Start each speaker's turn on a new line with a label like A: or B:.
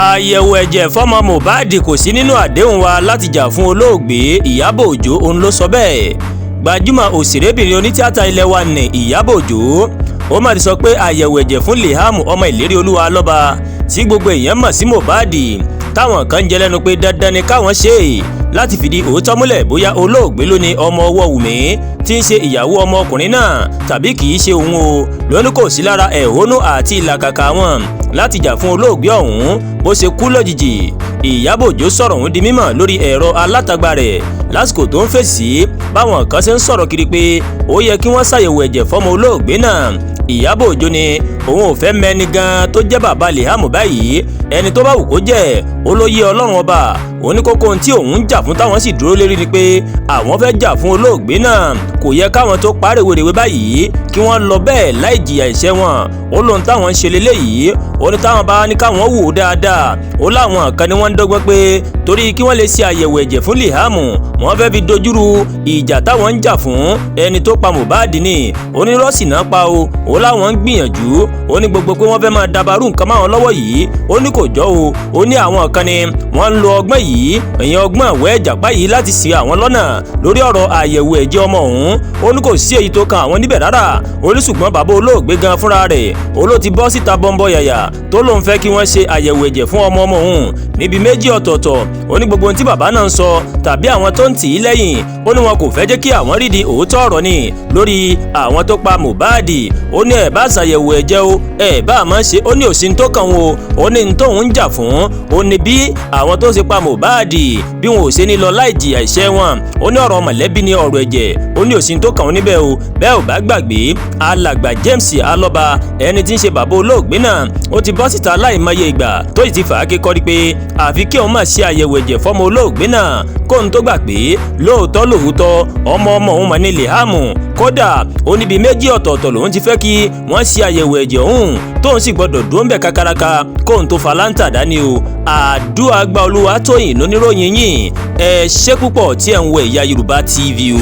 A: Àyẹ̀wò ẹ̀jẹ̀ fọ́mọ Mohbad kò sí nínú àdéhùn wa láti jà fún olóògbé Ìyábọ̀ Òjó, òun ló sọ bẹ́ẹ̀. Gbajúmọ̀ òṣèrébìnrin onítìátà ilé wa ní Ìyábọ̀ Òjó ó mà ti sọ pé àyẹ̀wò ẹ̀jẹ̀ fún Liam ọmọ Ìlérí Olúwa Lọ́ba tí gbogbo èèyàn mọ̀ sí Mohbad, táwọn kan jẹ lẹ́nu pé dandan ni káwọn ṣe é láti fìdí òótọ́ múlẹ̀ bóyá olóògbé ló ní ọmọ ọwọ́ Wùmí tí ń ṣe ìyàwó ọmọkùnrin náà tàbí kì í ṣe òun o, lóní kò sí lára ẹ̀hónú àti ìlàkàkà wọn láti jà fún olóògbé ọ̀hún bó ṣe kú lójijì. Ìyábọ̀ Òjó sọ̀rọ̀ ọ̀hún di mímọ̀ lórí ẹ̀rọ alátagbà rẹ̀ lásìkò tó ń fèsì báwọn kan ṣe ń sọ̀rọ̀ kiri pé ó yẹ kí wọ́n ṣàyẹ̀wò ẹ̀jẹ̀ fọ́mọ olóògbé náà. Ìyábọ̀ Òjó ni òun ò fẹ́ mẹ́ni gan tó jẹ́ bàbá Liam báyìí, ẹni tó bá wù kó jẹ́, ó ló yé Ọlọ́run ọba. Òun ní kókó ohun tí òun ń jà fún táwọn sì dúró lérí ni pé àwọn fẹ́ jà fún olóògbé náà, kò yẹ káwọn tó parèwerèwe báyìí kí wọ́n lọ bẹ́ẹ̀ láì jìyà ìṣẹ́ wọn. Ó lóhun táwọn ń ṣe leléyìí, ó ní táwọn bá ní káwọn wò ó dáadáa, ó láwọn kan ni wọ́n ń dọ́gbọ́n pé torí kí wọ́n lè ṣe àyẹ̀wò ẹ̀jẹ̀ fún Liam wọ́n fẹ́ fi dojúrú ìjà táwọn ń jà fún ẹni tó pa Mohbad ni. Onírọ́ọ̀sì náà pa o, ó láwọn ń gbìyànjú, ó ní gbogbo pé wọ́n fẹ́ máa dabarú nǹkan máwọn lọ́wọ́ yìí, ó ní kò jọ o. Ó ní àwọn kan ni wọ́n ń lo ọgbọ́n yìí, ìyẹn ọgbọ́n ìwẹ́ ìjàpá yìí láti ṣì àwọn lọ́nà lórí ọ̀rọ̀ àyẹ̀wò ẹ̀jẹ̀ ọmọ òun. Ó ní kò sí èyí tó kan àwọn níbẹ̀ rárá. Ó ní ṣùgbọ́n bàbá olóògbé gan fúnra rẹ̀ ó ló ti bọ́ síta bọ́ńbọ́ yàyà tó lóun fẹ́ kí wọ́n ṣe àyẹ̀wò ẹ̀jẹ̀ fún ọmọ ọmọ òun níbi méjì ọ̀tọ̀ọ̀tọ̀. Ó ní gbogbo ohun tí bàbá náà ń sọ tàbí àwọn tó ń tì í lẹ́yìn, ó ní wọn kò fẹ́ jẹ́ kí àwọn rídi òótọ́ ọ̀rọ̀ ni lórí àwọn tó pa Mohbad. Ó ní ẹ̀ bá ṣàyẹ̀wò ẹ̀jẹ̀ o, ẹ̀ bá àmọ́ ṣe, ó ní òsín tó kàn wọ́n o. Ó ní n tóun ń jà fún ó ní bí àwọn tó ṣe pa Mohbad bí wọn ò ṣe ní lọ láì jìyà ìṣẹ́ wọn. Ó ní ọ̀rọ̀ mọ̀lẹ́bí ní ọ̀rọ̀ ẹ̀jẹ̀, ó ní òsín tó kàn wọ́n níbẹ̀ o. Bẹ́ẹ̀ ò bá gbàgbé, alàgbà James Alọ́ba ẹni tí ń ṣe bàbá olóògbé náà ó ti bọ́ síta láìmọye ìgbà tó sì ti fà á kékọ́rí pé àfi kí òun máa ṣe àyẹ̀wò ẹ̀jẹ̀ fọ́mọ olóògbé náà kóun tó gbà pé lóòótọ́ lóòótọ́ ọmọ ọmọ òun mà ní Liam. Kódà ó níbi méjì ọ̀tọ̀ọ̀tọ̀ lòun ti fẹ́ kí wọ́n ṣe àyẹ̀wò ẹ̀jẹ̀ òun tóun sì gbọ́dọ̀ dúró ń bẹ̀ kakaraka kóun tó fa láǹtà dání o. Àdúrà gba Olúwatóyìn lóníròyìn yìí. Ẹ ṣé púpọ̀ tí ẹ̀ ń wo Ẹ̀yà Yorùbá TV o.